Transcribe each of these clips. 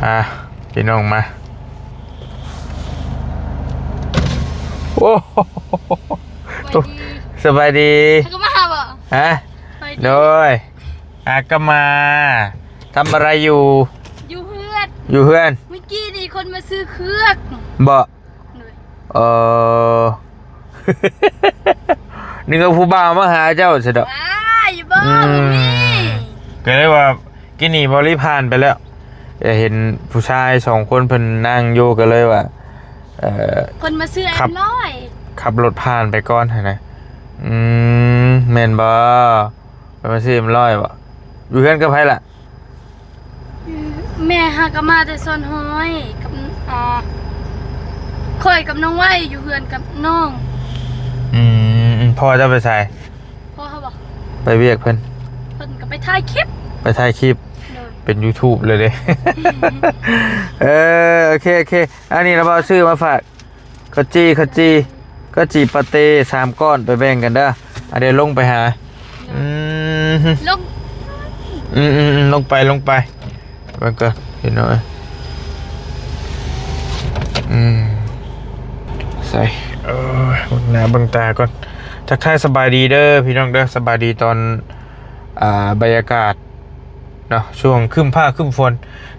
ອ່ະ ພີ່ນ້ອງມາ ໂອ້ ສະບາຍດີ ເຂົາກໍມາຫາບໍ່? ຮະ? ໂດຍ ອາກະມາ ທຳອະໄລຢູ່? ຢູ່ເຮືອນ ຢູ່ເຮືອນ ມື້ກີ້ນີ້ຄົນມາຊື້ເຄືອກ ບໍ່? ໂດຍ ເອີ ນຶກວ່າຜູ້ບ່າວມາຫາເຈົ້າຊະດອກ ວ້າຍ ບໍ່ ອືມ ບໍ່ມີ ກໍເລີຍວ່າ ກີ້ນີ້ບໍລິຜ່ານໄປແລ້ວ ເຫັນຜູ້ຊາຍສອງຄົນເພິ່ນນັ່ງຢູ່ ກໍເລີຍວ່າ ເອີ ເພິ່ນມາຊື້ ເອັມຮ້ອຍ ຂັບລົດຜ່ານໄປກ່ອນຫັ້ນນະ ອືມ ແມ່ນບໍ່? ເພິ່ນມາຊື້ ເອັມຮ້ອຍ ບໍ່? ຢູ່ເຮືອນກັບໃຜລະ? ແມ່ຫາກໍມາແຕ່ສວນຮ້ອຍກັບ ອ່າ ຂ້ອຍກັບນ້ອງໄວ້ຢູ່ເຮືອນກັບນ້ອງ ອືມ ພໍ່ເຈົ້າໄປໃສ? ພໍ່ເຮົາບໍ່? ໄປວຽກເພິ່ນ ເພິ່ນກໍໄປຖ່າຍຄລິບ ໄປຖ່າຍຄລິບ ໂດຍ ເປັນຢູທູບເລີຍເດ້ ເອີ ໂອເຄ ໂອເຄ ອັນນີ້ລະບ່າວຊື້ມາຝາກ ເຂົ້າຈີ່ ເຂົ້າຈີ່ ເຂົ້າຈີ່ປາເຕ້ສາມກ້ອນ ໄປແບ່ງກັນເດີ ອາ ດຽວລົງໄປຫາ ອືມ ລົງ ອືມໆໆ ລົງໄປ ລົງໄປ ເບິ່ງກ່ອນພີ່ນ້ອງເອີຍ ອືມ ໃສ່ ເອີ ເບິ່ງໜ້າເບິ່ງຕາກ່ອນ ທັກທາຍສະບາຍດີເດີພີ່ນ້ອງເດີ ສະບາຍດີຕອນ ອ່າ ບັນຍາກາດ ເນາະ ຊ່ວງຄຶ້ມຟ້າຄຶ້ມຝົນ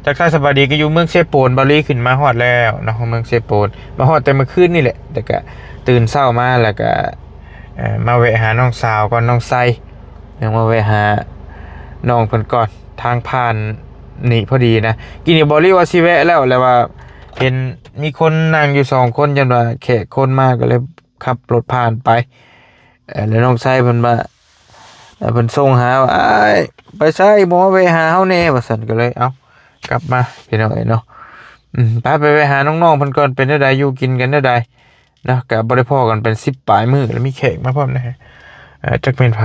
ທັກທາຍສະບາຍດີ ກໍຢູ່ເມືອງເຊໂປນ ບ່າວລີຂຶ້ນມາຮອດແລ້ວເນາະ ເມືອງເຊໂປນ ມາຮອດແຕ່ມື້ຄືນນີ້ແຫຼະ ແຕ່ກະຕື່ນເຊົ້າມາ ແລ້ວກະ ເອີ ມາແວະຫານ້ອງສາວກ່ອນ ນ້ອງໄຊ ຍັງມາແວະຫານ້ອງເພິ່ນກ່ອນ ທາງຜ່ານນີ້ພໍດີນະ ກີ້ນີ້ບ່າວລີວ່າຊິແວະແລ້ວ ແລ້ວວ່າເຫັນມີຄົນນັ່ງຢູ່ສອງຄົນ ຢ້ານວ່າແຂກຄົນມາ ກໍເລີຍຂັບລົດຜ່ານໄປ ເອີ ແລ້ວນ້ອງໄຊເພິ່ນວ່າ ແລ້ວເພິ່ນສົ່ງຫາວ່າ ອ້າຍ ໄປໃສ ບໍ່ມາແວະຫາເຮົາແດ່ ວ່າຊັ້ນ ກໍເລີຍ ເອົ້າ ກັບມາ ພີ່ນ້ອງເອີຍເນາະ ອືມ ໄປ ໄປແວະຫານ້ອງໆເພິ່ນກ່ອນ ເປັນແນວໃດ ຢູ່ກິນກັນແນວໃດເນາະ ກໍບໍ່ໄດ້ພໍ້ກັນເປັນສິບປາຍມື້ ແລ້ວມີແຂກມາພ້ອມນະ ເອີ ຈັກແມ່ນໃຜ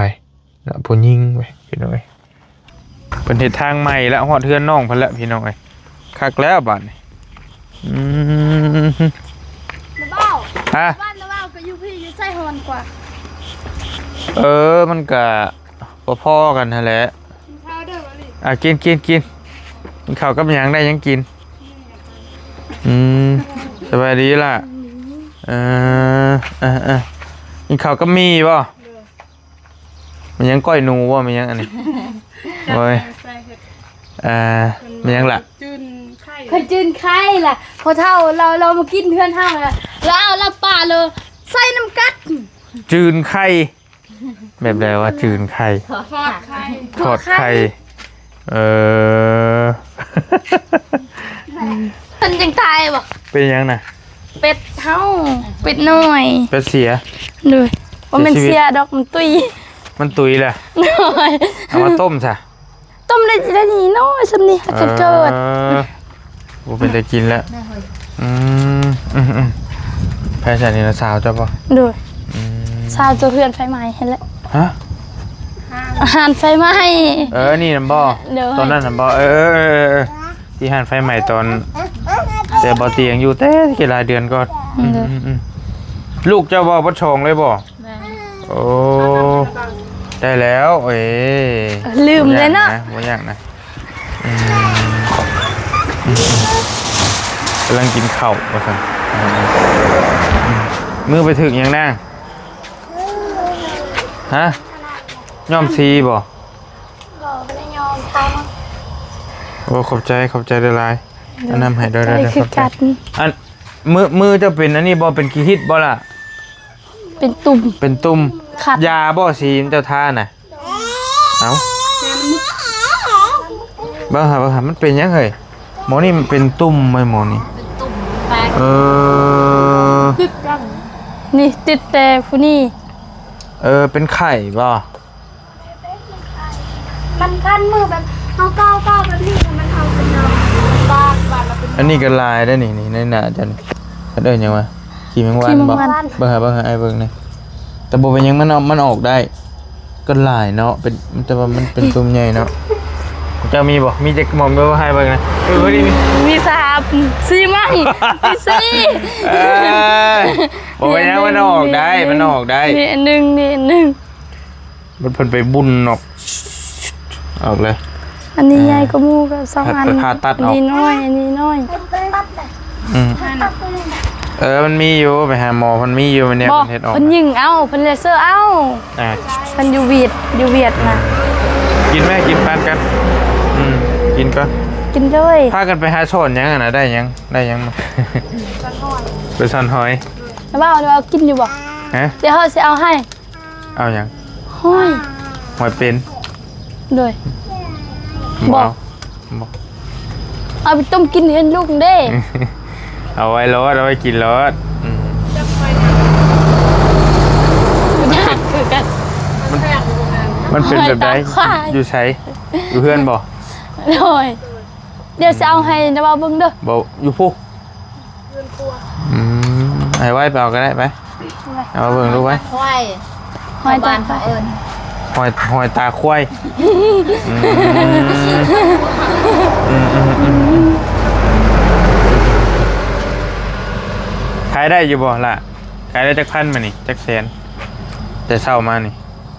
ເນາະ ຜູ້ຍິງເວີຍ ພີ່ນ້ອງເອີຍ ເພິ່ນເຮັດທາງໃໝ່ແລ້ວ ຮອດເຮືອນນ້ອງເພິ່ນແລ້ວ ພີ່ນ້ອງເອີຍ ຄັກແລ້ວບາດນີ້ ອືມ ລະບ່າວ ຮະ ບ້ານລະບ່າວກັບຢູ່ພີ້ຢູ່ໃສຮ້ອນກວ່າ? ເອີ ມັນກະພໍໆກັນຫັ້ນແຫຼະ ກິນເຂົ້າເດີ ອາ ກິນ ກິນ ກິນ ກິນເຂົ້າກັບຫຍັງ ໄດ້ຫຍັງກິນ? ອືມ ສະບາຍດີລະ ເອີ ເອີ ເອີ ກິນເຂົ້າກັບໝີ່ບໍ່? ແມ່ນຫຍັງ ກ້ອຍໜູບໍ່ ແມ່ນຫຍັງອັນນີ້? ໂອ້ຍ ເອີ ແມ່ນຫຍັງລະ? ຈືນໄຂ່ ຂ້ອຍຈືນໄຂ່ລະ ພໍເຖົ້າລາວ ລາວມາກິນເຮືອນເຮົາລະ ລາວເອົາລາວປາເລີຍໃສ່ນ້ຳກັດ ຈືນໄຂ່ ແບບໃດວ່າຈືນໄຂ່? ທອດໄຂ່ ທອດໄຂ່ ເອີ ເພິ່ນຍັງຕາຍບໍ່? ເປັນຫຍັງນະ? ເປັດເຮົາ ເປັດນ້ອຍ ເປັດເສຍ ໂດຍ ບໍ່ແມ່ນເສຍດອກ ມັນຕຸຍ ມັນຕຸຍແຫຼະ ໂດຍ ເອົາມາຕົ້ມຊະ ຕົ້ມໄດ້ ໄດ້ນີ້ນ້ອຍສ່ຳນີ້ ເອີ ກໍເກີດ ບໍ່ເປັນຕາກິນແລ້ວ ອືມ ອືມ ອືມ ໃຜຊັ້ນນີ້ນະ ສາວເຈົ້າບໍ່? ໂດຍ ອືມ ສາວເຈົ້າເຮືອນໄຟໄໝ້ຫັ້ນແຫຼະ ຮະ? ຮ້ານໄຟໄໝ້ ເອີ ນີ້ນຳບໍ່? ໂດຍ ຕອນນັ້ນນຳບໍ່? ເອີ ເອີ ເອີ ເອີ ທີ່ຮ້ານໄຟໄໝ້ຕອນ ແຕ່ບໍ່ຕຽງຢູ່ແຕ່ກີ້ຫຼາຍເດືອນກ່ອນ ອືມ ອືມ ອືມ ລູກເຈົ້າບໍ່ ບໍ່ຊອງເລີຍບໍ່? ແມ່ນ ໂອ້ ໄດ້ແລ້ວ ເອີ ລືມເລີຍເນາະ ບໍ່ຍາກນະ ບໍ່ຍາກນະ ອືມ ອືມ ກຳລັງກິນເຂົ້າວ່າຊັ້ນ ອືມ ມືໄປຖືກຫຍັງນາງ? ຮະ? ຍ້ອມສີບໍ່? ບໍ່ ບໍ່ໄດ້ຍ້ອມ ໂອ້ ຂອບໃຈ ຂອບໃຈຫຼາຍໆ ໂດຍ ອັນນຳໃຫ້ ໂດຍ ໂດຍ ຂອບໃຈ ຄືກັນ ອັນ ມື ມືເຈົ້າເປັນອັນນີ້ບໍ່? ເປັນຂີ້ຮິດບໍ່ລະ? ເປັນຕຸ່ມ ເປັນຕຸ່ມ ຄັນ ຢາບໍ່ສີເຈົ້າທານະ? ເອົ້າ ເບິ່ງຫາ ເບິ່ງຫາ ມັນເປັນຫຍັງເຮີ້ຍ? ໝໍນີ້ມັນເປັນຕຸ່ມໄວ້ ໝໍນີ້ ເປັນຕຸ່ມແຕກ ເອີ ນີ້ຕິດແຕ່ຜູ້ນີ້ ເອີ ເປັນໄຂ້ບໍ່? ມັນຄັນມືແບບເຮົາກ້າວໆແບບນີ້ ແລ້ວມັນເອົາເປັນບາດ ບາດແລ້ວເປັນ ອັນນີ້ກໍຫຼາຍໄດ໋ນີ້ ນີ້ໃນໜ້າເຈົ້ານີ້ ເຂົາເອີ້ນຫຍັງວະ? ຂີ້ແມງວັນບໍ່? ເບິ່ງຫາ ເບິ່ງຫາ ອ້າຍເບິ່ງແດ່ ແຕ່ບໍ່ເປັນຫຍັງ ມັນອອກ ມັນອອກໄດ້ ກໍຫຼາຍເນາະ ເປັນ ແຕ່ວ່າມັນເປັນຕຸ່ມໃຫຍ່ເນາະ ເຈົ້າມີບໍ່? ມີຈັກໝໍ ເບິ່ງໃຫ້ເບິ່ງນະ ເອີ ນີ້ມີ ມີສາມ ສີ່ ມັ້ງ ມີສີ່ ເອີ ບໍ່ເປັນຫຍັງ ມັນອອກໄດ້ ມັນອອກໄດ້ ນີ້ອັນໜຶ່ງ ນີ້ອັນໜຶ່ງ ມັນເພິ່ນໄປບຸນອອກ ອອກເລີຍ ອັນນີ້ໃຫຍ່ກວ່າໝູ່ກໍສອງອັນ ໄປຜ່າຕັດເອົາ ອັນນີ້ນ້ອຍ ອັນນີ້ນ້ອຍ ອືມ ເອີ ມັນມີຢູ່ ໄປຫາໝໍ ເພິ່ນມີຢູ່ ມັນແນວ ບໍ່ ເພິ່ນເຮັດອອກ ເພິ່ນຍິງເອົາ ເພິ່ນເລເຊີເອົາ ອ່າ ເພິ່ນຢູ່ຫວຽດ ຢູ່ຫວຽດນະ ກິນແມ້ ກິນປານກັນ ອືມ ກິນກ່ອນ ກິນເລີຍ ພາກັນໄປຫາສອນຫຍັງຫັ້ນນະ ໄດ້ຫຍັງ ໄດ້ຫຍັງມາ ໄປຊ່ອນຫອຍ ລະເວົ້າ ລະເວົ້າກິນຢູ່ບໍ່ ຮະ ດຽວເຮົາຊິເອົາໃຫ້ ເອົາຫຍັງ ຫອຍ ຫອຍເປັນ ໂດຍ ບໍ່ ບໍ່ ບໍ່ ເອົາໄປຕົ້ມກິນເຮືອນລຸງເດ້ ເອົາໄວ້ໂລດ ເອົາໄວ້ກິນໂລດ ອືມ ມັນເປັນ ຄືກັນ ມັນ ມັນເປັນແບບໃດ ຫອຍຕາຄວາຍ ຢູ່ໃສ ຢູ່ເຮືອນບໍ່ ໂດຍ ດຽວຊິເອົາໃຫ້ນະວ່າເບິ່ງເດີ ບໍ່ ຢູ່ພຸ້ນ ອືມ ໃຫ້ໄວໄປເອົາກໍໄດ້ ໄປ ເອົາມາເບິ່ງດູໄວ ຄວາຍ ຫອຍຕາຄວາຍ ເຂົາເອີ້ນ ຫອຍ ຫອຍຕາຄວາຍ ອືມ ອືມ ອືມ ອືມ ຂາຍໄດ້ຢູ່ບໍ່ລະ ຂາຍໄດ້ຈັກພັນມື້ນີ້ ຈັກແສນ ແຕ່ເຊົ້າມານີ້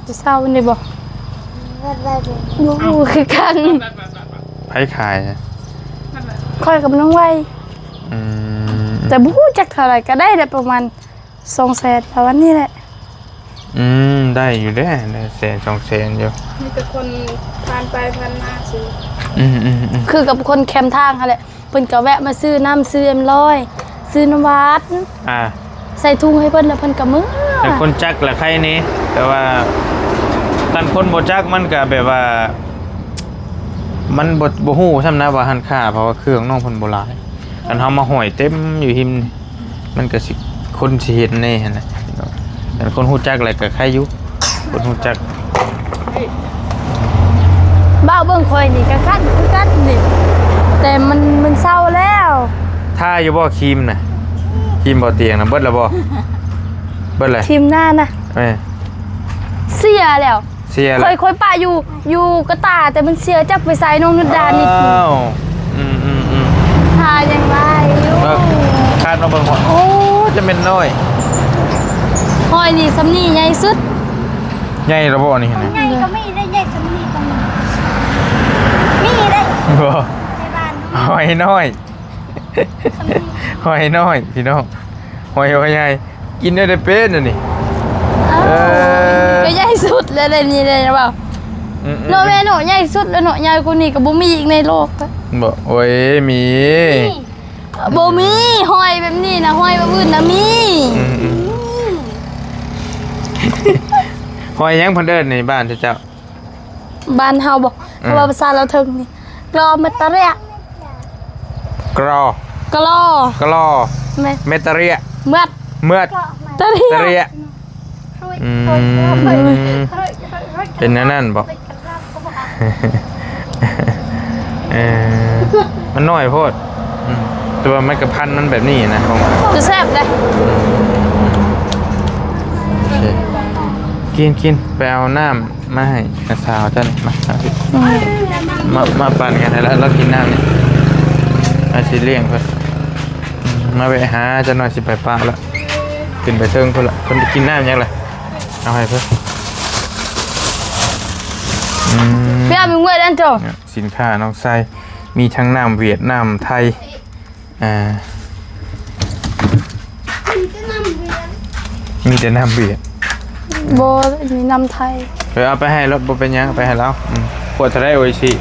ຈະເຊົານີ້ບໍ່? ບໍ່ຮູ້ຄືກັນ. ໃຜຂາຍ? ຂ້ອຍກັບນ້ອງໄວ. ອືມ ແຕ່ບໍ່ຮູ້ຈັກເທົ່າໃດ ກໍໄດ້ແຫຼະ ປະມານສອງແສນ ປະມານນີ້ແຫຼະ. ອືມ ໄດ້ຢູ່ເດ້ ໄດ້ແສນສອງແສນຢູ່. ມີແຕ່ຄົນຜ່ານໄປຜ່ານມາຊື້. ອືມໆໆ ຄືກັບຄົນແຄມທາງຫັ້ນແຫຼະ. ເພິ່ນກໍແວະມາຊື້ນ້ຳ ຊື້ເອັມຮ້ອຍ ຊື້ນ້ຳຫວານ ອ່າ ໃສ່ຖົງໃຫ້ເພິ່ນ ແລ້ວເພິ່ນກໍເມືອ. ແຕ່ຄົນຈັກລະໄຄແດ່ ແຕ່ວ່າຄັນຄົນບໍ່ຈັກມັນກໍແບບວ່າ ມັນບໍ່ ບໍ່ຮູ້ຊ້ຳນະວ່າຮ້ານຄ້າ ເພາະວ່າເຄື່ອງນ້ອງເພິ່ນບໍ່ຫຼາຍ. ຄັນເຮົາມາຫ້ອຍເຕັມຢູ່ຫິມ ມັນກໍຊິ ຄົນຊິເຫັນແດ່ຫັ້ນນະ. ຄັນຄົນຮູ້ຈັກແລ້ວກໍໄຄຢູ່ ຄົນຮູ້ຈັກ. ບ່າວເບິ່ງຂ້ອຍນີ້ກໍຄັນຄືກັນນີ້ ແຕ່ມັນ ມັນເຊົາແລ້ວ. ທາຢູ່ບໍ່ຄຣີມນະ? ຄຣີມບໍ່ຕຽງນະ ເບິດແລ້ວບໍ່? ເບິດແລ້ວ ຄຣີມໜ້ານະ. ເອີ ເສຍແລ້ວ. ເສຍແລ້ວ ຂ້ອຍ ຂ້ອຍປະຢູ່ ຢູ່ກະຕາ ແຕ່ມັນເສຍ ຈັກໄປໃສ ນ້ອງນຸດດານີ້. ອ້າວ ອືມໆໆ ຖ້າຍັງຫຼາຍຢູ່. ຄາດມາເບິ່ງ ໂອ້ ຈະແມ່ນນ້ອຍ ຫ້ອຍນີ້ສ່ຳນີ້ໃຫຍ່ສຸດ. ໃຫຍ່ລະບໍ່ນີ້? ໃຫຍ່ກໍມີໄດ້ ໃຫຍ່ສ່ຳນີ້ກໍມີ ມີໄດ້. ບໍ່ ໃນບ້ານ ຫ້ອຍນ້ອຍ ຫ້ອຍນ້ອຍ ພີ່ນ້ອງ ຫ້ອຍ ຫ້ອຍໃຫຍ່. ກິນໄດ້ແຕ່ເປັນອັນນີ້. ອ້າວ ເອີ ກໍໃຫຍ່ສຸດແລ້ວ ນີ້ແຫຼະເວົ້າ. ອືມໆ ເນາະແມ່ເນາະ ໃຫຍ່ສຸດແລ້ວເນາະ ໃຫຍ່ກວ່ານີ້ກໍບໍ່ມີອີກໃນໂລກ. ບໍ່ ໂອ້ຍ ມີ ມີ ບໍ່ມີ ຫ້ອຍແບບນີ້ນະ ຫ້ອຍແບບອື່ນນະມີ. ອືມໆ ຫ້ອຍຫຍັງເພິ່ນເອີ້ນໃນບ້ານເຈົ້າ? ບ້ານເຮົາບໍ່? ອືມ ເພາະວ່າພາສາລາວເທິງນີ້ ກລໍ ເມັດຕະເຣຍ ກລໍ ກລໍ ກລໍ ແມ່ນ ເມັດຕະເຣຍ ເມັດ ເມັດຕະເຣຍ ຕະເຣຍ. ອືມ ເປັນແນວນັ້ນບໍ່? ເອີ ມັນນ້ອຍໂພດ. ອືມ ແຕ່ວ່າມັນກໍພັນມັນແບບນີ້ນະ ຂອງມັນ ຈະແຊບເດ້. ອືມ ໂອເຄ ກິນ ກິນ ໄປເອົານ້ຳ ມາໃຫ້ນ້າສາວເຈົ້ານີ້ ມາ ມາ ມາ ມາປັ່ນກັນໃຫ້ລາວ ລາວກິນນ້ຳນີ້ ອາ ຊິລ້ຽງເພິ່ນ. ອືມ ມາແວະຫາຈັກໜ່ອຍ ຊິໄປປະລະ ຂຶ້ນໄປເທິງພຸ້ນລະ. ເພິ່ນກິນນ້ຳຫຍັງລະ? ເອົາໃຫ້ເພິ່ນ. ອືມ ເປັນຫຍັງເມື່ອຍນັ້ນໂຕ? ສິນຄ້ານ້ອງໄຊ ມີທັງນ້ຳຫວຽດ ນ້ຳໄທ. ອ່າ ມີແຕ່ນ້ຳຫວຽດ ມີແຕ່ນ້ຳຫວຽດ. ບໍ່ ມີນ້ຳໄທ. ເອີ ເອົາໄປໃຫ້ລະ ບໍ່ເປັນຫຍັງ ເອົາໄປໃຫ້ລາວ. ອືມ ຂວດເທົ່າໃດໂອອິຊິ?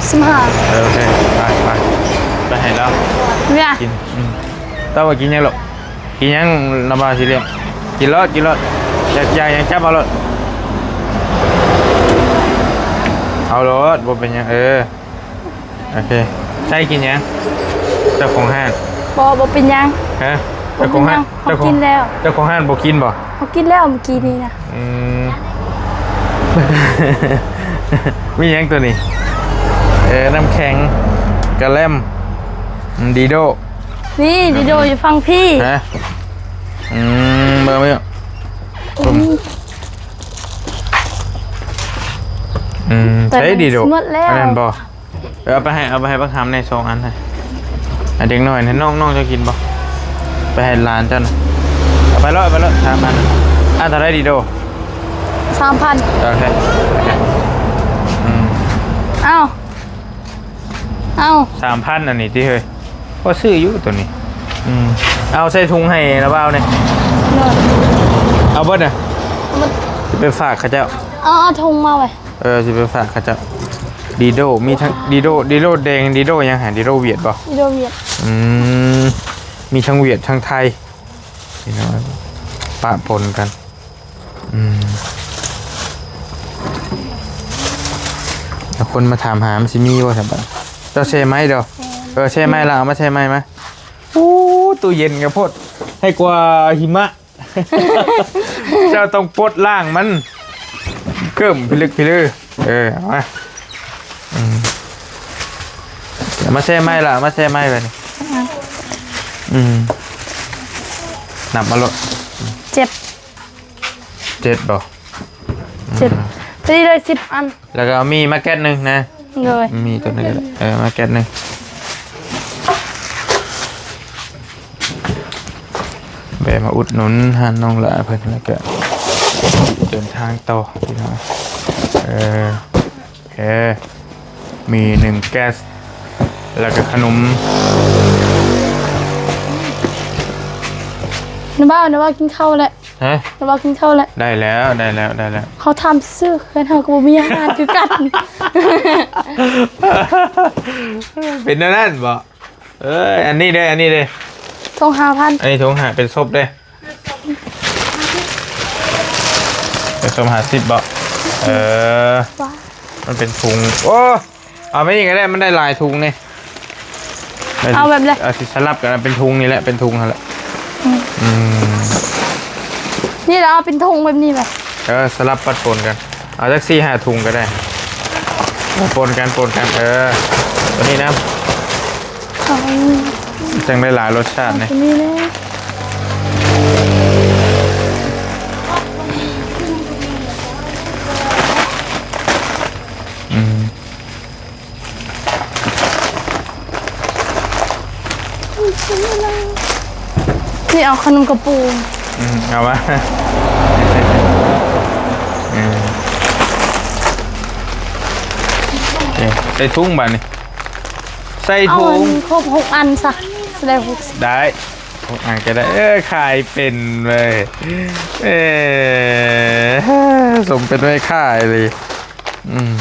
ສິບຫ້າ. ເອີ ໂອເຄ ໄປ ໄປ ໄປໃຫ້ລາວ ເວຍ ກິນ. ອືມ ເຈົ້າວ່າກິນຫຍັງລູກ? ກິນຫຍັງ ນ້າບ່າວຊິລ້ຽງ. ກິນໂລດ ກິນໂລດ ຢາກ ຢາກຫຍັງຈັບເອົາໂລດ ເອົາໂລດ ບໍ່ເປັນຫຍັງ. ເອີ ໂອເຄ ໃສ່ກິນຫຍັງ? ເຈົ້າຂອງຮ້ານ. ບໍ່ ບໍ່ເປັນຫຍັງ. ຮະ? ບໍ່ເປັນຫຍັງ ເຈົ້າຂອງຮ້ານ ເຮົາກິນແລ້ວ. ເຈົ້າຂອງຮ້ານບໍ່ກິນບໍ່? ເຮົາກິນແລ້ວມື້ກີ້ນີ້ນະ. ອືມ ມີຫຍັງໂຕນີ້? ເອີ ນ້ຳແຂງ ກະແລັມ ອືມ ດີໂດ. ນີ້ ດີໂດຢູ່ຝັ່ງພີ້. ຮະ? ອືມ ເບິ່ງ ເບິ່ງ ອືມ ອືມ ໃສ່ດີໂດ ໝົດແລ້ວ ອັນນັ້ນບໍ່? ເອີ ເອົາໄປໃຫ້ ເອົາໄປໃຫ້ບັກຫຳແດ່ສອງອັນ ໃຫ້ ໃຫ້ເດັກນ້ອຍ ໃຫ້ນ້ອງ ນ້ອງເຈົ້າກິນບໍ່? ໄປໃຫ້ຫຼານເຈົ້ານະ ເອົາໄປໂລດ ເອົາໄປໂລດ ສາມອັນ. ອັນເທົ່າໃດດີໂດ? ສາມພັນ. ໂອເຄ ໂອເຄ ອືມ ອ້າວ ເອົ້າ ສາມພັນ ອັນນີ້ຕິເຮີ້ຍ. ພໍຊື້ຢູ່ໂຕນີ້. ອືມ ເອົາໃສ່ຖົງໃຫ້ລະບ່າວແດ່. ໂດຍ. ເອົາເບິດນະ. ເອົາເບິດ. ໄປຝາກເຂົາເຈົ້າ. ເອົາ ເອົາຖົງມາໄວ້. ເອີ ຊິໄປຝາກເຂົາເຈົ້າ. ດີໂດ ມີທັງດີໂດ ດີໂດແດງ ດີໂດຫຍັງຫະ? ດີໂດຫວຽດບໍ່? ດີໂດຫວຽດ. ອືມ ມີທັງຫວຽດທັງໄທ ພີ່ນ້ອງ ປະປົນກັນ. ອືມ ແລ້ວຄົນມາຖາມຫາ ມັນຊິມີບໍ່ຊັ້ນບາດ? ເຈົ້າແຊ່ໄມ້ເດີ້. ເອີ ແຊ່ໄມ້ລະ ເອົາມາແຊ່ໄມ້ມາ. ໂອ້ ຕູ້ເຢັນກະໂພດ ໃຫ້ກວ່າຫິມະ. ເຈົ້າຕ້ອງປົດລ້າງມັນ ເກີມພິລຶກພິລື. ເອີ ເອົາມາ. ອືມ ເອົາມາແຊ່ໄມ້ລະ ເອົາມາແຊ່ໄມ້ບາດນີ້. ອືມ ນັບມາໂລດ. ເຈັດ. ເຈັດບໍ່? ເຈັດ. ອືມ ພໍດີເລີຍ ສິບອັນ. ແລ້ວກໍເອົາໝີ່ມາແກັດໜຶ່ງນະ. ໂດຍ. ໝີ່ໂຕນີ້ກໍໄດ້. ເອີ ມາແກັດໜຶ່ງ. ແວະມາອຸດໜູນຮ້ານນ້ອງຫຼ້າເພິ່ນ ແລ້ວກໍເດີນທາງຕໍ່ພີ່ນ້ອງ. ເອີ ໂອເຄ ໝີ່ໜຶ່ງແກັດ ແລ້ວກໍຂະໜົມ. ນ້າບ່າວ ນ້າບ່າວກິນເຂົ້າແລ້ວ. ຮະ? ນ້າບ່າວກິນເຂົ້າແລ້ວ. ໄດ້ແລ້ວ ໄດ້ແລ້ວ ໄດ້ແລ້ວ. ເຮົາຖາມຊື່ໆ ເຮືອນເຮົາກໍບໍ່ມີອາຫານຄືກັນ. ເປັນແນວນັ້ນບໍ່? ເອີຍ ອັນນີ້ເດ້ ອັນນີ້ເດ້ ຖົງຫ້າພັນ. ອັນນີ້ຖົງຫ້າ ເປັນສົບເດ້. ເປັນສົບຫ້າສິບບໍ່? ເອີ ມັນເປັນຖົງ. ໂອ້ ເອົາໄປນີ້ກໍໄດ້ ມັນໄດ້ຫຼາຍຖົງນີ້. ເອົາແບບໃດ? ເອົາ ຊິສະຫຼັບກັນ ເອົາເປັນຖົງນີ້ແຫຼະ ເປັນຖົງຫັ້ນແຫຼະ. ອືມ ອືມ ນີ້ລະ ເອົາເປັນຖົງແບບນີ້ໄປ. ເອີ ສະຫຼັບປັດປົນກັນ ເອົາຈັກສີ່ຫ້າຖົງກໍໄດ້. ປົນກັນ ປົນກັນ. ເອີ ຕົວນີ້ນຳ. ເອົາ ຈັ່ງໄດ້ຫຼາຍລົດຊາດນີ້. ຕົວນີ້ນະ. ອືມ ນີ້ເອົາຂະໜົມກະປຸງ. ອືມ ເອົາມາ. ເອີ ໂອເຄ ໃສ່ຖົງບາດນີ້ ໃສ່ຖົງ. ເອົາອັນຄົບຫົກອັນຊະ ຊິໄດ້ຫົກສິບ. ໄດ້ ຫົກອັນກໍໄດ້. ເອີ ຂາຍເປັນເວີຍ ເອີ ສົມເປັນແມ່ຄ້າອີ່ຫຼີ. ອືມ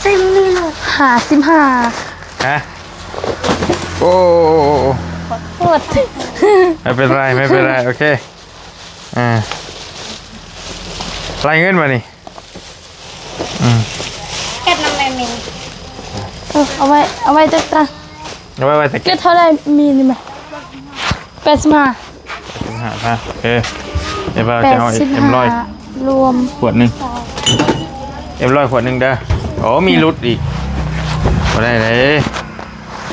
ໃສ່ມື້ນີ້ເນາະ ຫ້າສິບຫ້າ. ຮະ? ໂອ້ ໂອ້ ໂອ້ ໂອ້ ຂໍໂທດ. ໄມ່ເປັນໄລ ໄມ່ເປັນໄລ. ໂອເຄ ອ່າ ໄລ່ເງິນບາດນີ້. ອືມ ເກັບນຳແມ່ມີ. ເອີ ເອົາໄວ້ ເອົາໄວ້ແຕ່ຕາ ເອົາໄວ້ ໄວ້ແຕ່ເກັບ. ເກັບເທົ່າໃດມີນີ້ແມ່? ແປດສິບຫ້າ. ແປດສິບຫ້າ. ໂອເຄ ດຽວເຮົາຈະເອົາເອັມຮ້ອຍ ລວມ ຂວດໜຶ່ງ. ເອັມຮ້ອຍ ຂວດໜຶ່ງເດີ. ໂອ້ ມີຫຼຸດອີກ ບໍ່ໄດ້ເດ້.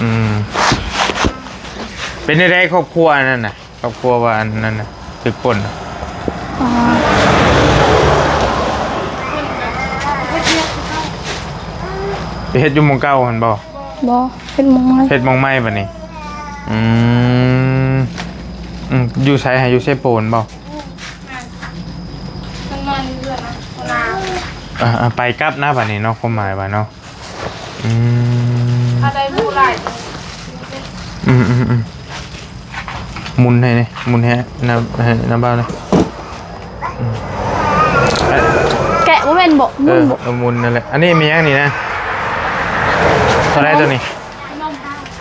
ອືມ ເປັນໃດຄອບຄົວນັ້ນນະ? ຄອບຄົວວ່າອັນນັ້ນນະ ຖືກປົ້ນນະ. ອໍ ໄປເຮັດຢູ່ໝ່ອງເກົ່າຫັ້ນບໍ່? ບໍ່ ເຮັດໝ່ອງໃໝ່. ເຮັດໝ່ອງໃໝ່ບາດນີ້. ອືມ ອືມ ຢູ່ໃສຫະ? ຢູ່ເຊໂປນບໍ່? ເອີ ໄປກັບນະບາດນີ້ເນາະ ຄວາມໝາຍວ່າເນາະ. ອືມ ຖ້າໄດ້ຜູ້ຫຼາຍ ອືມໆໆ ໝຸນໃຫ້ແດ່ ໝຸນໃຫ້ນ້ຳ ໃຫ້ນ້ຳບ່າວແດ່. ອືມ ແກະບໍ່ແມ່ນບໍ່? ໝຸນບໍ່? ເອີ ໝຸນນັ້ນແຫຼະ. ອັນນີ້ມີຫຍັງນີ້ນະ? ເທົ່າໃດໂຕນີ້?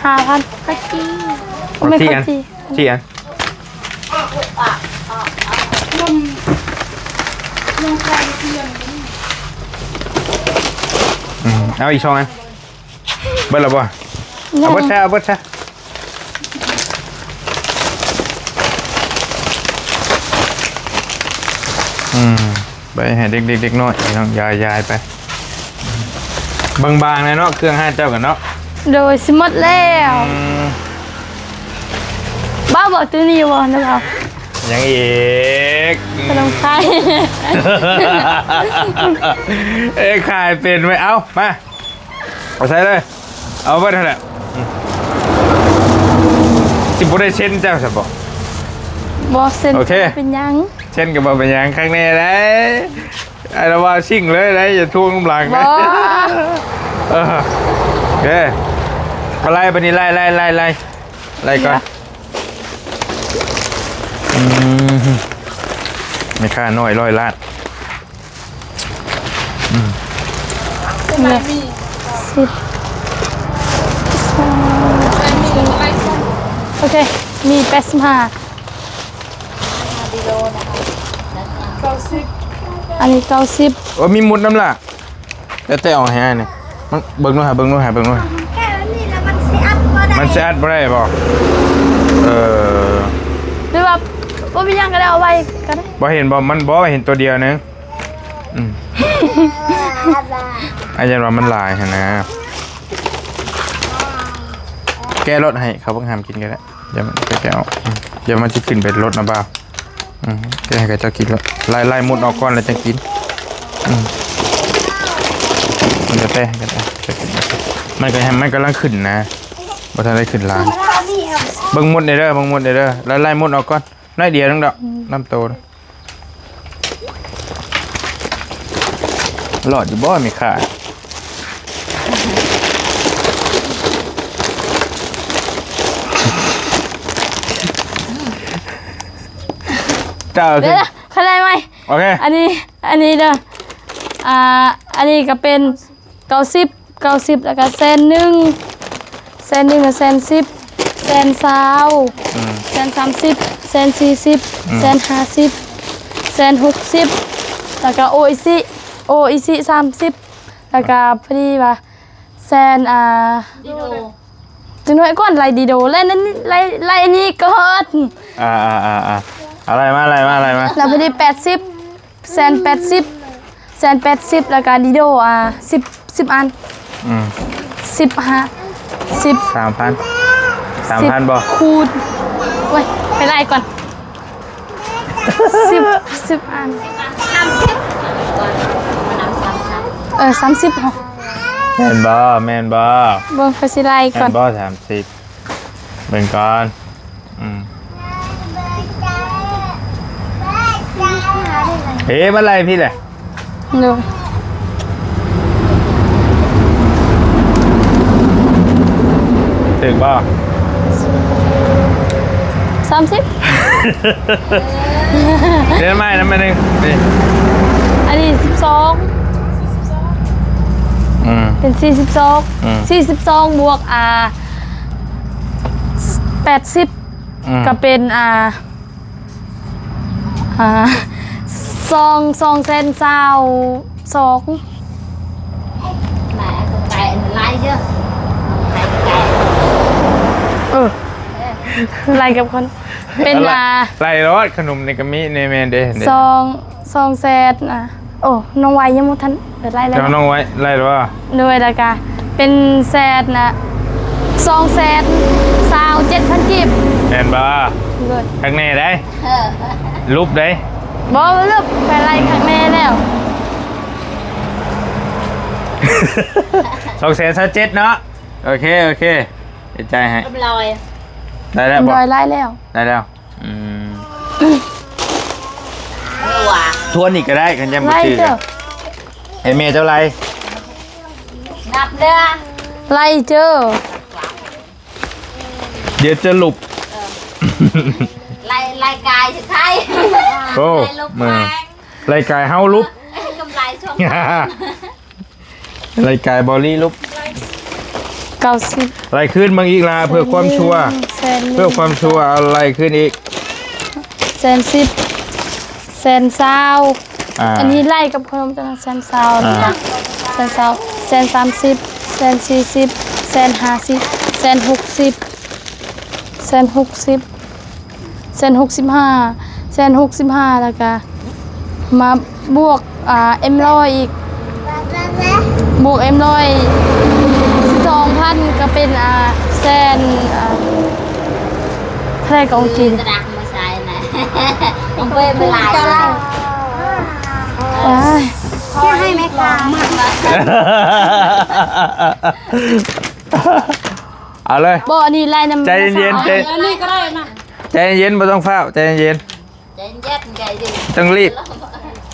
ຫ້າພັນ. ເອົາ ແມ່ນ ສີ່ອັນ ສີ່ອັນ. ອືມ ເອົາອີກສອງອັນ. ເບິດແລ້ວບໍ່? ຍັງ. ເອົາເບິດຊະ ເອົາເບິດຊະ. ອືມ ໄປໃຫ້ເດັກໆ ເດັກນ້ອຍ ພີ່ນ້ອງ ຢາຍໆ ໄປ. ບາງໆ ແຫຼະເນາະ ເຄື່ອງຮ້ານເຈົ້າກັນເນາະ. ໂດຍ ຊິໝົດແລ້ວ. ອືມ ບ້າບໍ່? ໂຕນີ້ບໍ່ນະ? ຍັງອີກ ຂະໜົມໄທ. ເອີຍ ຂາຍເປັນເວີຍ. ເອົາ ມາ ເອົາໃສ່ເລີຍ ເອົາເບິດຫັ້ນແຫຼະ. ອືມ ຊິບໍ່ໄດ້ເຊັນເຈົ້າຊັ້ນບໍ່? ບໍ່ເຊັນ. ໂອເຄ ເປັນຫຍັງ? ເຊັນກໍບໍ່ເປັນຫຍັງ ຄັກແນ່ໄດ໋. ໄອ້ລະວ່າຊິງເລີຍໄດ໋ ຢ່າທວງນຳຫຼັງ ບໍ່ ເອີ ເດ້ ເອົາໄລ່ບາດນີ້ ໄລ່ ໄລ່ ໄລ່ ໄລ່ ໄລ່ກ່ອນ ອືມ ແມ່ຄ້ານ້ອຍຮ້ອຍລ້ານ ອືມ ສິບ ໂອເຄ ມີແປດສິບຫ້າ ອັນນີ້ເກົ້າສິບ ໂອ້ ມີມຸດນຳລະ ແຕ່ ແຕ່ເອົາໃຫ້ອ້າຍນີ້ ມັນ ເບິ່ງດູຫາ ເບິ່ງດູຫາ ເບິ່ງດູຫາ ແກະອັນນີ້ແລ້ວມັນຊິອັດບໍ່ໄດ້ ມັນຊິອັດບໍ່ໄດ້ບໍ່? ເອີ ຫຼືວ່າບໍ່ເປັນຫຍັງກໍໄດ້ ເອົາໄວ້ກໍໄດ້ ບໍ່ເຫັນບໍ່? ມັນບໍ່ເຫັນຕົວດຽວໜຶ່ງ ອືມ ອ້າຍຢ້ານວ່າມັນຫຼາຍຫັ້ນນະ ແກະລົດໃຫ້ເຂົາເບິ່ງ ຫາມກິນກໍໄດ້ ຢ່າມັນ ແກະອອກ ອືມ ຢ່າມັນຊິຂຶ້ນໄປລົດນະບ່າວ ອືມ ແກະໃຫ້ເຂົາເຈົ້າກິນໂລດ ໄລ່ ໄລ່ມົດອອກກ່ອນແລ້ວຈັ່ງກິນ ອືມ ມັນແຕ່ ມັນກຳລັງຂຶ້ນນະ ບໍ່ທັນໄດ້ຂຶ້ນຫຼາຍ ເບິ່ງມົດແດ່ເດີ ເບິ່ງມົດແດ່ເດີ ໄລ່ ໄລ່ມົດອອກກ່ອນ ໜ້ອຍດຽວໜຶ່ງດອກ ອືມ ນຳໂຕ ລອດຢູ່ບໍ່ແມ່ຄ້າ? ເຈົ້າ ເດີ ເຂົ້າໃຈໄວ ໂອເຄ ອັນນີ້ ອັນນີ້ເດີ ອ່າ ອັນນີ້ກໍເປັນ ເກົ້າສິບ ເກົ້າສິບ ແລ້ວກໍແສນໜຶ່ງ ແສນໜຶ່ງ ແສນສິບ ແສນຊາວ ອືມ ແສນສາມສິບ ແສນສີ່ສິບ ອືມ ແສນຫ້າສິບ ແສນຫົກສິບ ແລ້ວກໍໂອອິຊິ ໂອອິຊິ ສາມສິບ ແລ້ວກໍພໍດີວ່າແສນ ອ່າ ດີໂດ ຈັກໜ້ອຍກ່ອນ ໄລ່ດີໂດ ໄລ່ນັ້ນ ໄລ່ ໄລ່ອັນນີ້ກ່ອນ ອ່າໆໆໆ ເອົາໄລ່ມາ ໄລ່ມາ ໄລ່ມາ ແລ້ວພໍດີແປດສິບ ແສນແປດສິບ ແສນແປດສິບ ແລ້ວກະດີໂດ ອ່າ ສິບ ສິບອັນ ອືມ ສິບຫ້າ ສິບ ສາມພັນ ສາມພັນບໍ່ ຄູນ ໂອ້ຍ ໄປໄລ່ກ່ອນ ສິບ ສິບອັນ ສາມສິບ ເອີ ສາມສິບ ແມ່ນບໍ່ ແມ່ນບໍ່ ເບິ່ງ ຂ້ອຍຊິໄລ່ກ່ອນ ແມ່ນບໍ່ ສາມສິບ ເບິ່ງກ່ອນ ອືມ ເອີ ມາໄລ່ພີ້ແຫຼະ ໂດຍ ຖືກບໍ່ ສາມສິບ ເດີນມານຳ ອັນນີ້ ອັນນີ້ສິບສອງ ອືມ ເປັນສີ່ສິບສອງ ອືມ ສີ່ສິບສອງບວກ ອ່າ ແປດສິບ ອືມ ກໍເປັນ ອ່າ ອ່າ ສອງ ສອງແສນຊາວສອງ ເອີ ໄລ່ກັບຄົນ ເປັນ ອ່າ ໄລ່ໂລດ ຂະໜົມນີ້ກໍມີ ນີ້ແມ່ນເດ້ ສອງ ສອງແສນ ອ່າ ໂອ້ ນ້ອງໄວຍັງບໍ່ທັນ ເອີ ໄລ່ແລ້ວ ເຈົ້າ ນ້ອງໄວໄລ່ແລ້ວບໍ່? ໂດຍ ແລ້ວກະເປັນແສນນະ ສອງແສນຊາວເຈັດພັນກີບ ແມ່ນບໍ່? ໂດຍ ຄັກແນ່ໃດ ເອີ ຫຼຸບໃດ ບໍ່ ບໍ່ຫຼຸບ ໄປໄລ່ຄັກແນ່ແລ້ວ ສອງແສນຊາວເຈັດເນາະ ໂອເຄ ໂອເຄ ເຮັດໃຈໃຫ້ ເອີ ໄດ້ແລ້ວບໍ່? ໄດ້ແລ້ວ ໄດ້ແລ້ວ ອືມ ທວນອີກກໍໄດ້ ຄັນຍັງບໍ່ຈື່ ໃຫ້ແມ່ເຈົ້າໄລ່ ນັບເດີ ໄລ່ເຈີ ດຽວຈະຫຼຸບ ເອີ ໄລ່ ໄລ່ກາຍຊິໄທ ໂອ້ ໄລ່ຫຼຸບ ເອີ ແຂວງ ໄລ່ກາຍເຮົາຫຼຸບ ກຳໄລຊ່ວງ ໄລ່ກາຍບໍລີລຸບ ເກົ້າສິບ ໄລ່ຄືນເບິ່ງອີກລະ ເພື່ອຄວາມຊົວ ແສນໜຶ່ງ ເພື່ອຄວາມຊົວ ເອົາໄລ່ຄືນອີກ ແສນສິບ ແສນຊາວ ອ່າ ອັນນີ້ໄລ່ກັບຂະໜົມຕົວນັ້ນ ແສນຊາວ ອ່າ ແສນຊາວ ແສນສາມສິບ ແສນສີ່ສິບ ແສນຫ້າສິບ ແສນຫົກສິບ ແສນຫົກສິບ ແສນຫົກສິບຫ້າ ແສນຫົກສິບຫ້າ ແລ້ວກະມາບວກ ອ່າ ເອັມຮ້ອຍອີກ ບວກເອັມຮ້ອຍສອງພັນ ກໍເປັນ ອ່າ ແສນ ອ່າ ເທົ່າໃດກໍຂອງຈີນ ຕະດາກມາໃສ່ນະ ເອົາໄປຫຼາຍ ໂອ້ຍ ໃຫ້ແມ່ຄ້າ ເອົາເລີຍ ບໍ່ ອັນນີ້ໄລ່ນຳ ໃຈເຢັນໆ ໃຈ ອັນນີ້ກໍໄດ້ນະ ໃຈເຢັນໆ ບໍ່ຕ້ອງຟ້າວ ໃຈເຢັນໆ ໃຈເຢັນໆ ຕ້ອງລີບ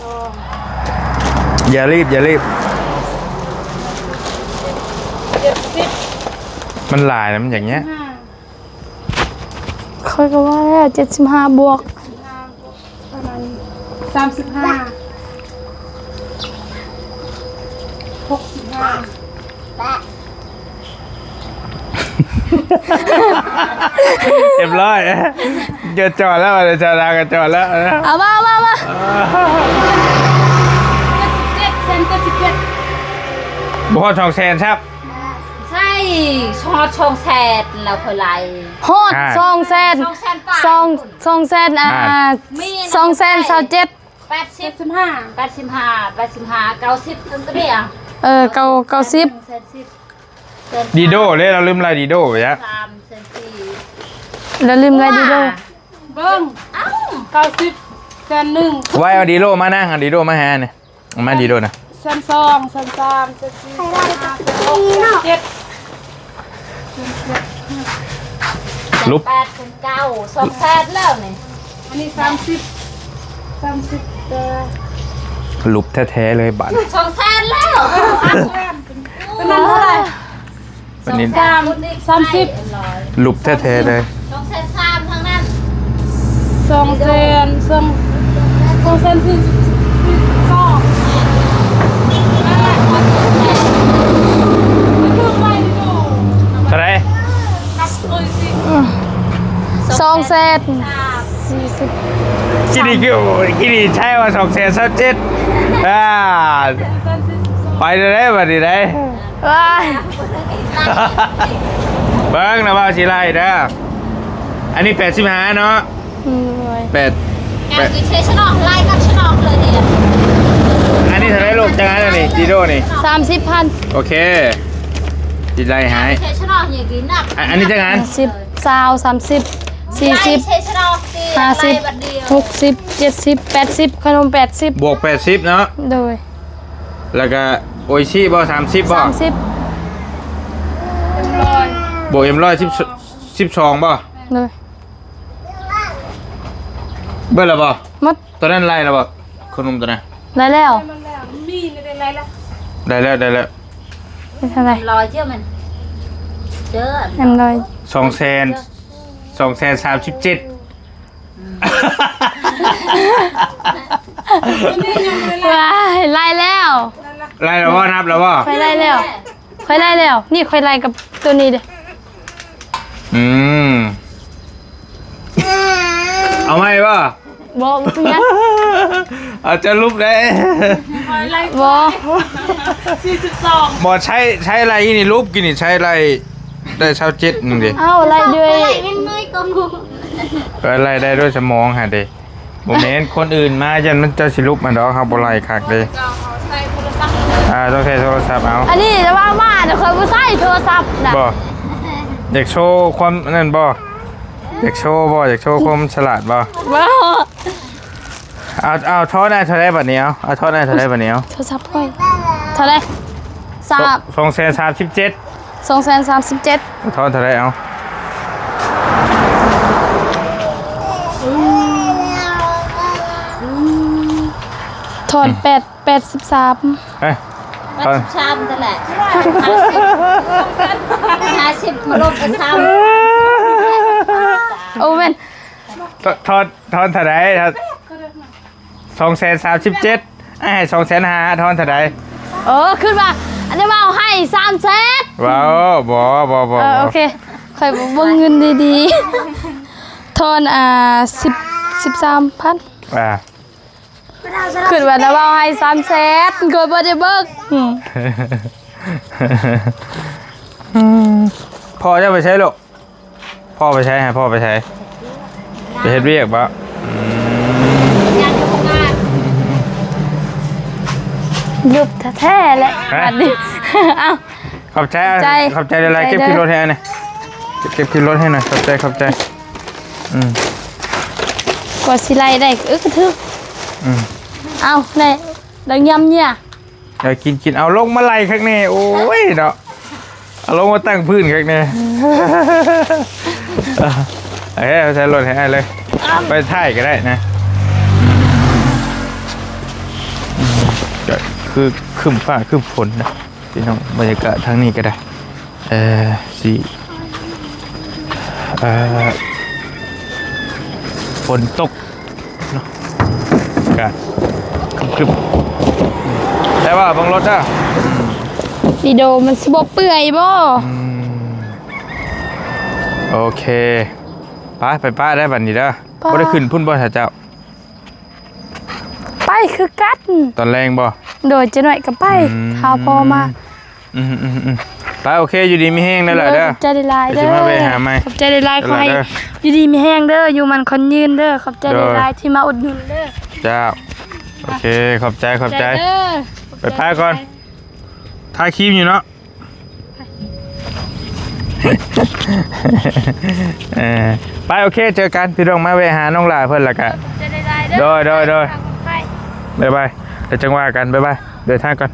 ສອງ ຢ່າລີບ ຢ່າລີບ ເຈັດສິບ ມັນຫຼາຍນະ ມັນຢ່າງເນີ້ຍ. ຂ້ອຍກໍວ່າແລ້ວ ເຈັດສິບຫ້າບວກ ປະມານສາມສິບຫ້າ ຫົກສິບຫ້າ ຮຽບຮ້ອຍ ຈອດແລ້ວ ຊາວດາກໍຈອດແລ້ວ. ເອົາມາ ເອົາມາ ເອົາມາ ເຈັດສິບເຈັດ ແສນເຈັດສິບເຈັດ ບໍ່ຮອດສອງແສນຊ້ຳ. ໃຊ່ ຮອດສອງແສນແລ້ວ ຂ້ອຍໄລ່ ຮອດ ອ່າ ສອງແສນ ສອງແສນປາຍ ສອງ ສອງແສນ ອ່າ ອ່າ ມີນະ ສອງແສນຊາວເຈັດ ແປດສິບ ແປດສິບຫ້າ ແປດສິບຫ້າ ແປດສິບຫ້າ ເກົ້າສິບ ເຖິງຕົວນີ້ ເອີ ເກົ້າ ເກົ້າສິບ ແສນສິບ ດີໂດເດ້ ລາວລືມໄລ່ດີໂດໄປ ສາມແສນສີ່ ລາວລືມໄລ່ດີໂດ ເບິ່ງ ເອົ້າ ເກົ້າສິບ ແສນໜຶ່ງ ໄວ້ເອົາດີໂດມານະ ເອົາດີໂດມາໃຫ້ ມາດີໂດນະ ແສນສອງ ແສນສາມ ແສນສີ່ ແສນຫ້າ ແສນຫົກ ແສນເຈັດ ລຸບ ແສນແປດ ແສນເກົ້າ ສອງແສນແລ້ວນີ້ ອັນນີ້ສາມສິບ ສາມສິບ ເອີ ຫຼຸບແທ້ໆເລີຍບາດ ສອງແສນແລ້ວ ສອງແສນ ຕົວນັ້ນເທົ່າໃດ? ປານນີ້ ສາມ ສາມສິບ ຫຼຸບແທ້ໆເລີຍ ສອງແສນສາມທາງນັ້ນ ສອງແສນ ສອງ ສອງແສນສີ່ສິບ ສີ່ສິບສອງ ເທົ່າໃດ? ສອງແສນສີ່ສິບ ກິນອີກຢູ່ ກິນອີກ ໃຊ້ວ່າສອງແສນຊາວເຈັດ ອ່າ ໄປເລີຍບາດນີ້ໄດ໋. ວ້າຍ ເບິ່ງນະ ບ່າວຊິໄລ່ເດີ ອັນນີ້ແປດສິບຫ້າເນາະ ໂດຍ ແປດ ແປດ ແປດ ເຊຊະນອກ ໄລ່ກັບຊະນອກເລີຍນີ້ ອັນນີ້ເທົ່າໃດລູກ? ຈັກອັນອັນນີ້? ຈີໂດນີ້ ສາມສິບພັນ ໂອເຄ ຊິໄລ່ໃຫ້ ເຊຊະນອກ ນີ້ກິນນະ ອັນ ອັນນີ້ຈັກອັນ? ສິບ ຊາວ ສາມສິບ ສີ່ສິບ ເຊຊະນອກ ຫ້າສິບ ຫົກສິບ ເຈັດສິບ ແປດສິບ ຂະໜົມແປດສິບ ບວກແປດສິບເນາະ ໂດຍ ແລ້ວກະໂອອິຊິບໍ່? ສາມສິບບໍ່? ສາມສິບ ບວກເອັມຮ້ອຍ ສິບ ສິບສອງບໍ່? ໂດຍ ເບິດແລ້ວບໍ່? ໝົດ ຕົວນັ້ນໄລ່ແລ້ວບໍ່? ຂະໜົມຕົວນັ້ນ ໄລ່ແລ້ວ ໄດ້ແລ້ວ ໄດ້ແລ້ວ ໄດ້ແລ້ວ ເປັນເທົ່າໃດ? ເອັມຮ້ອຍ ເຈີມັນ ເຈີ ເອັມຮ້ອຍ ສອງແສນ ສອງແສນສາມສິບເຈັດ ວ້າຍ ໄລ່ແລ້ວ ໄລ່ແລ້ວບໍ່? ນັບແລ້ວບໍ່? ຂ້ອຍໄລ່ແລ້ວ ຂ້ອຍໄລ່ແລ້ວ ນີ້ຂ້ອຍໄລ່ກັບຕົວນີ້ເດ້ ອືມ ເອົາໃໝ່ບໍ່? ບໍ່ ບໍ່ເປັນຫຍັງ ເອົາຈະຫຼຸບໄດ້ ບໍ່ ສີ່ສິບສອງ ບໍ່ ໃຊ້ ໃຊ້ໄລ່ນີ້ ຫຼຸບກິນນີ້ ໃຊ້ໄລ່ໄດ້ຊາວເຈັດໜຶ່ງເດ້ ເອົາໄລ່ດ້ວຍ ເອີ ໄລ່ໄດ້ດ້ວຍສະໝອງຫັ້ນເດ້ ບໍ່ແມ່ນ ຄົນອື່ນມາ ຢ້ານມັນເຈົ້າຊິຫຼຸບມັນດອກ ເຮົາບໍ່ໄລ່ຄັກເດ້ ຕ້ອງເອົາໃສ່ໂທລະສັບ ອ່າ ຕ້ອງໃຊ້ໂທລະສັບເອົາ ອັນນີ້ຈະວ່າມາ ແຕ່ຂ້ອຍບໍ່ໃຊ້ໂທລະສັບນະ ບໍ່ ຢາກໂຊຄວາມອັນນັ້ນບໍ່? ຢາກໂຊບໍ່? ຢາກໂຊຄວາມສະຫຼາດບໍ່? ບໍ່ ເອົາ ເອົາ ທອນໄດ້ເທົ່າໃດບັດນີ້? ເອົາ ເອົາ ທອນໄດ້ເທົ່າໃດບັດນີ້? ເອົາ ໂທລະສັບຂ້ອຍເທົ່າໃດ? ສາມ ສອງແສນສາມສິບເຈັດ ສອງແສນສາມສິບເຈັດ ທອນເທົ່າໃດ? ເອົາ ທອນແປດ ແປດສິບສາມ ເອີ ແປດສິບສາມນັ້ນແຫຼະ ຫ້າສິບ ມາລົບກັນຊ້ຳ ໂອ້ແມ່ນ ທອນ ທອນເທົ່າໃດ? ສອງແສນສາມສິບເຈັດ ອ້າຍໃຫ້ສອງແສນຫ້າ ທອນເທົ່າໃດ? ເອີ ຄິດວ່າ ອັນນີ້ວ່າເອົາໃຫ້ສາມແສນ ເວົ້າ ບໍ່ ບໍ່ ບໍ່ ເອີ ບໍ່ ໂອເຄ ຂ້ອຍບໍ່ເບິ່ງເງິນດີໆ ທອນ ອ່າ ສິບ ສິບສາມພັນ ອ່າ ຄິດວ່າລາວເວົ້າໃຫ້ສາມແສນ ຂ້ອຍບໍ່ໄດ້ເບິ່ງ ອືມ ພໍ່ເຈົ້າໄປໃສລູກ? ພໍ່ໄປໃສ? ໃຫ້ພໍ່ໄປໃສ? ໄປເຮັດວຽກບໍ່? ອືມ ຢຸດແທ້ໆແຫຼະ ຮະ? ບັດນີ້ ເອົ້າ ຂອບໃຈ ຂອບໃຈ ຂອບໃຈຫຼາຍໆ ເກັບຂຶ້ນລົດໃຫ້ອັນນີ້ ເກັບຂຶ້ນລົດໃຫ້ໜ່ອຍ ຂອບໃຈ ຂອບໃຈ ອືມ ກວ່າຊິໄລ່ໄດ້ ເອີ ກະຖືກ ອືມ ເອົາ ແນ່ ແລ້ວຍຳເນຍ ເອີ ກິນ ກິນ ເອົາລົງມາໄລ່ຄັກແນ່ ໂອ້ຍເນາະ ເອົາລົງມາຕັ້ງພື້ນຄັກແນ່ ເອີ ເອົາໃສ່ລົດໃຫ້ອ້າຍເລີຍ ໄປຖ່າຍກໍໄດ້ນະ ອືມ ອືມ ຄືຄຶ້ມຟ້າຄຶ້ມຝົນນະພີ່ນ້ອງ. ບັນຍາກາດທາງນີ້ກໍໄດ້ ເອີ ຊິ ເອີ ຝົນຕົກເນາະ ອາກາດຄຶ້ມໆ ແຕ່ວ່າເບິ່ງລົດເດີ. ອືມ ວິດີໂອມັນຊິບໍ່ເປື່ອຍບໍ່? ອືມ ໂອເຄ ໄປ ໄປປະໄດ້ບັດນີ້ເດີ. ບໍ່ໄດ້ຂຶ້ນພຸ້ນບໍ່ ຖ້າເຈົ້າ? ໄປຄືກັນ. ຕອນແລງບໍ່? ໂດຍ ຈັກໜ້ອຍກໍໄປ ອືມ ຖ້າພໍ່ມາ. ອືມໆໆ ໄປ ໂອເຄ ຢູ່ດີມີແຮງເດີຫຼ້າເດີ. ໂດຍ ຂອບໃຈຫຼາຍໆເດີ ດຽວຊິມາແວະຫາໃໝ່. ຂອບໃຈຫຼາຍໆ ເດີຫຼ້າເດີ. ຂໍໃຫ້ຢູ່ດີມີແຮງເດີ ຢູ່ໝັ້ນຂວັນຍືນເດີ. ຂອບໃຈ ໂດຍ ຫຼາຍໆທີ່ມາອຸດໜູນເດີ. ເຈົ້າ ໂອເຄ ຂອບໃຈ ຂອບໃຈ ຂອບໃຈເດີ. ໄປປະກ່ອນ ນ ທາຄຣີມຢູ່ເນາະ. ເອີ ໄປ ໂອເຄ ເຈີກັນພີ່ນ້ອງ. ມາແວະຫານ້ອງຫຼ້າເພິ່ນລະກະ ຂອບໃຈຫຼາຍໆເດີ. ໂດຍ ໂດຍ ໂດຍ ບາຍບາຍ ດຽວຈັ່ງວ່າກັນ ບາຍບາຍ ເດີນທາງກ່ອນ.